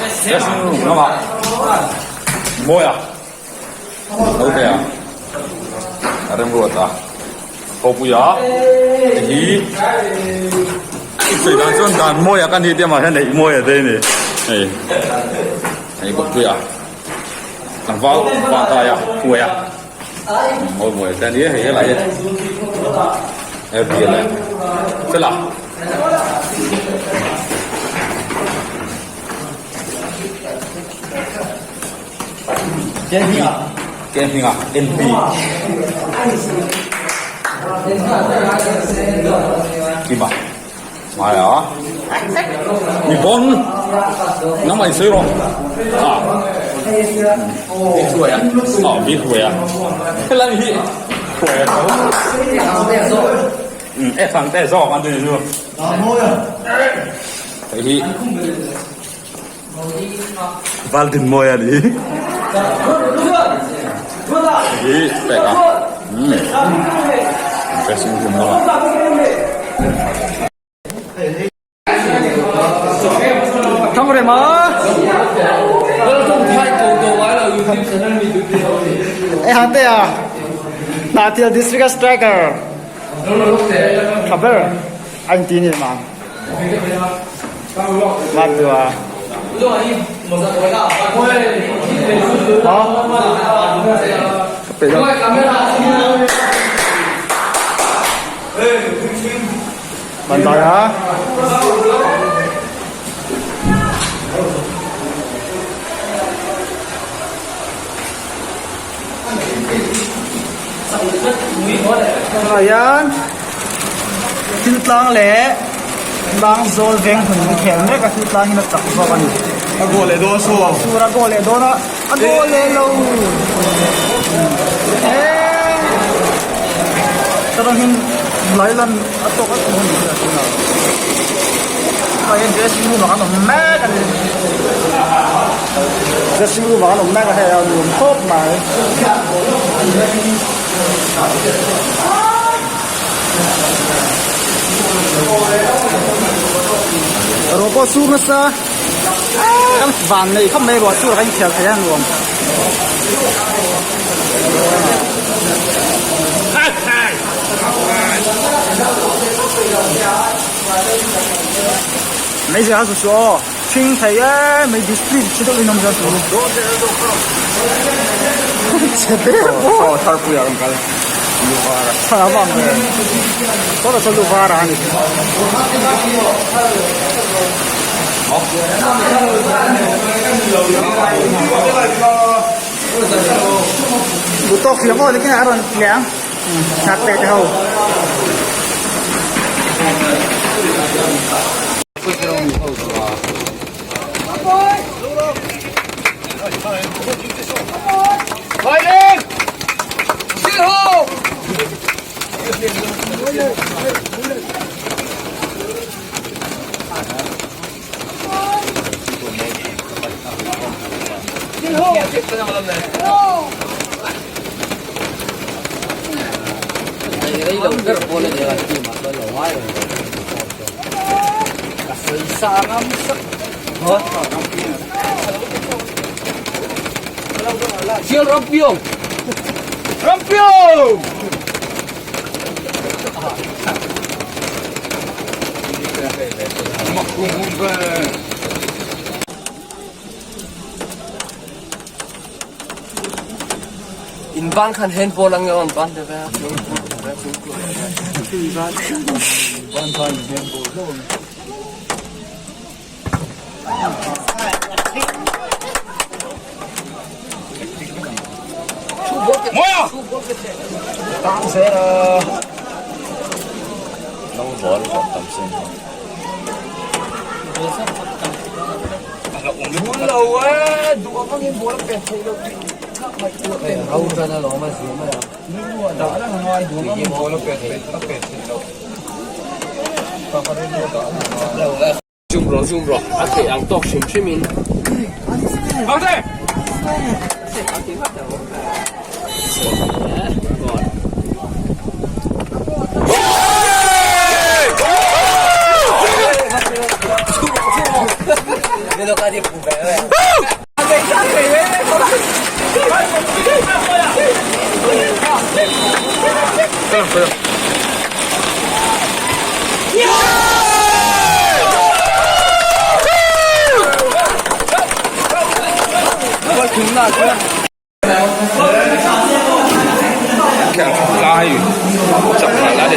Dressing room lamah Mawia Naute a remruat a Khawpuia te hi sawi dan chuan dan Mawia ka ni te mah hian neih Mawia te a ni hei hei Bawkpuia tlangval vangkai a hruai a mawi mawi te a ni hei helai hi Airbnb leh Fela. Ken hminga NP. Kima. Hmaia. Mi bon. Nangmah in sawi rawh. Ah. Hruaia. Ah, bi hruaia. Helai hi hruaia tho. E thang te zawk an ti chu. Hei hi Valdinmawia a ni. Hei hi pek a. Dressing room lamah. E han te a Hnahthial District a striker tha ber a inti ni mang Matua Ban bai a. Tunah hian thil tlang leh tlang zawl veng hmun an khel mek a thil tlang hian a chak zawk a ni. A goal leh dawn saw. Sur a goal leh dawn a a goal leh lo. Eee chuan lailan a tawk a tawk a ni a tunah tunah hian dressing room ah kan awm mek a ni dressing room ah kan awm mek a hei a nuam khawp mai. Ruah pawh sur nasa kan van nei khawp mai ruah sur a kan inkhel thei a nuam. Mai zia chu chu aw thing thei e mai discipline chi deuh in awm zia chu chhe ber pawh thar pui ah rawn kal luvar a thar avang ve tawh chuan luvar a ni. Duhtawk thiam aw lekin a rawn tleh ang nghak teh te ho. In ban khan handball ang an ban te ve. Zoom rawh zoom rawh a theih ang tawk hrim hrim in. Lai chak la la đi.